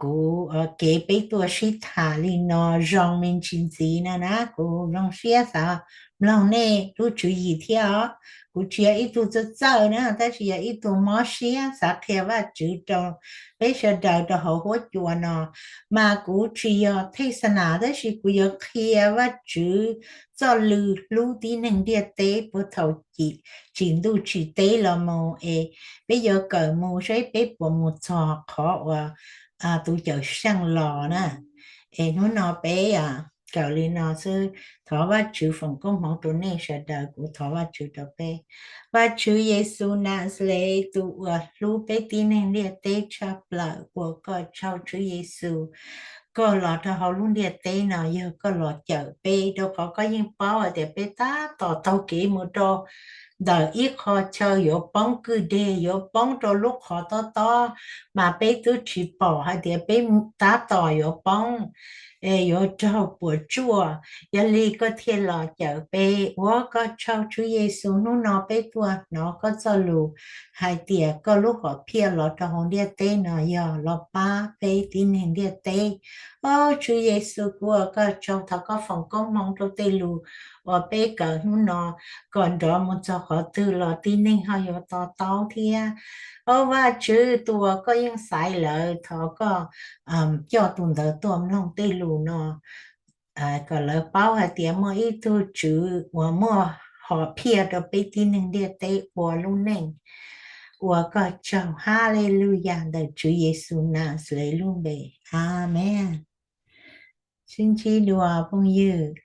kuv kev peb tuaj sib tham li no zoo me ntsis ntxiv no na. Kuv zoo siab xav mloog nej lub tswv yim thiab os. Kuv tsis yog ib tug txawj txawj na, tab sis yog ib tug mob siab xav qhia Vajtswv rau peb sawv daws rau hauv huab cua no. Mas kuv tsis yog thej xa nas tab sis kuv yuav qhia Vajtswv txoj lw hlub tib neeg ntiaj teb puag thaum tsim ntuj tsim teb los mus es peb yuav kawm mus saib peb puas mus txog qhov uas tus Cawm Seej los na. Es hnub no peb kawm li no xwb. Thov Vajtswv foom koob hmoov rau nej sawv daws, kuv thov Vajtswv rau peb. Vajtswv Yexus Naxales tus uas hlub peb tib neeg ntiaj teb tshaj plaws, ua koj tsaug Tswv Yexus. Koj los rau hauv lub ntiaj teb no yog koj los cawm peb, rau qhov koj yeej paub hais tias peb tab tom taug kev mus rau ntawm ib qho chaw yuav poob kwj deg, yuav poob rau lub qhov tob tob, mas peb twb tsis pom hais tias peb tab tom yuav poob, es yuav raug puas tsuaj. Yog li koj thiaj los cawm peb, ua koj tsaug Tswv Yexus. Hnub no peb tuaj hnov koj txoj lus hais tias koj lub hom phiaj los rau hauv ntiaj teb no yog los pab peb tib neeg ntiaj teb. Au Tswv Yexus, kuv ua koj tsaug, thov koj foom koob hmoov rau tej lus uas peb kawm hnub no, kom nrov mus txog qhov twg los tib neeg ho yuav to taub thiab. Au Vajtswv, tus uas koj yeej xaiv lawm, thov koj coj tus ntawd tuaj mloog tej lus no, kom lawv paub hais tias muaj ib tug Tswv uas muaj hom phiaj rau peb tib neeg ntiaj teb ua lub neej. Ua koj tsaug. Haleluyas, ntawm Tswv Yexus Naxales lub npe, amees. Sib ntsib dua phooj ywg.